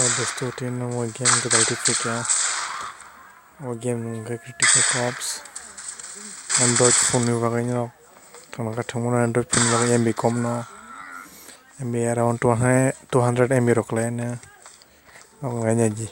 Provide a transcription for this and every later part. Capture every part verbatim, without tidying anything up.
Dosto tin mo game kwtal twi phaikha. O game ni hwnkhe Critical Cops. Android phone ni bagwi no thangna khe thangmano Android phone ni bagwi M B kom no. M B around two hundred, two hundred M B rok kwlai no. Ang laina di.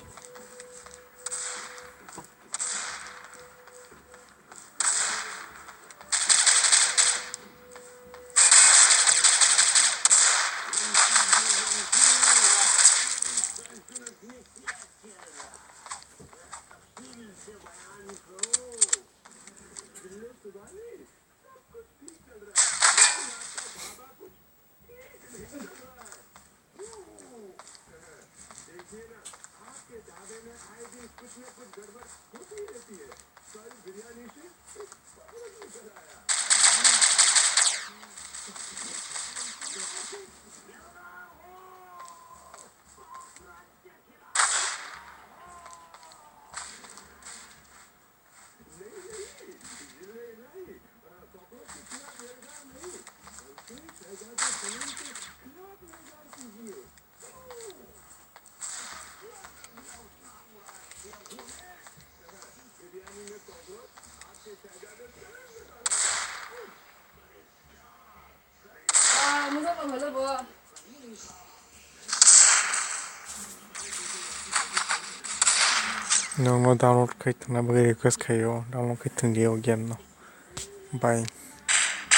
Nokno download khai thwngna bagwi request khaio, download khai thwngdi o game no. Bye.